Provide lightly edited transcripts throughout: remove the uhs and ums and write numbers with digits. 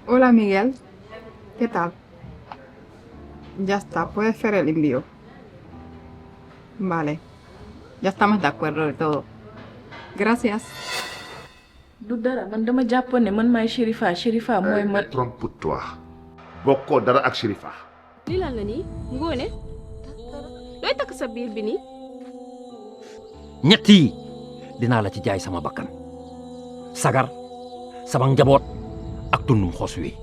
Hola Miguel, ¿qué tal? Ya está, puedes hacer el envío. Vale, ya estamos de acuerdo de todo. Gracias. du dara man dama jàppoon ne man maay Chérifa mooy man. Trompe-toi bokkoo dara ak Chérifa. lii lan la nii Ngoné looy takk sa biir bi nii. ñett yi dinaa la ci jaay sama bakkan sagar sama njaboot ak tundum xos wi.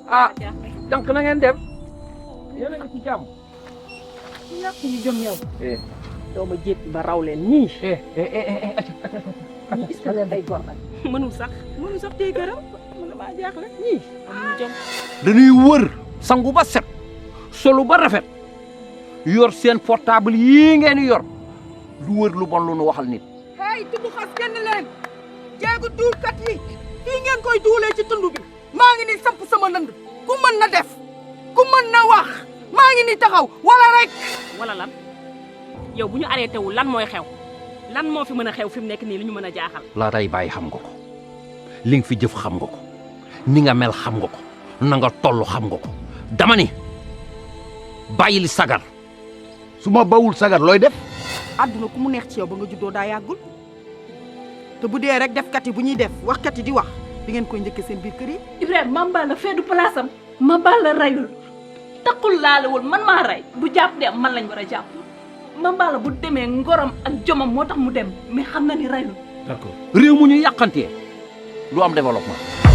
ah donc na ngeen dem yéen a ngi ci jàmm. ñàkk ñu jom yow. doo ma jépp ba raw leen ñii. ñii est-ce que leen day gor nag. mënul sax tey gërëm man damaa jaaxle ñii. amuñu jom. dañuy wër sangu ba set solu ba rafet yor seen portable yii ngeen yor lu wër lu bon lu nu waxal nit. hey tudd xas kenn leen jéegu duulkat yi fii ngeen koy duulee ci tund bi maa ngi ni samp sama nënd ku mën na def ku mën na wax maa ngi ni taxaw wala rek. wala lan yow bu ñu arrêté wu lan mooy xew lan moo fi mën a xew fi mu nekk nii li ñu mën a jaaxal. laa day bàyyi xam nga ko li nga fi jëf xam nga ko ni nga mel xam nga ko na nga toll xam nga ko dama ni bàyyil sagar. su ma bawul sagar looy def. àdduna ku mu neex ci yow ba nga juddoo daa yàggul te bu dee rek defkat yi bu ñuy def waxkat yi di wax di ngeen koy njëkkee seen biir kër yi. Ibrahima Mamba la fee du place am Mamba la rayul taxul laalewul man maa rey bu jàpp de man lañ war a jàpp Mamba la bu demee ngorom ak jomam moo tax mu dem mais xam na ni rayul. d'accord réew mu ñu yàqantee du am développement.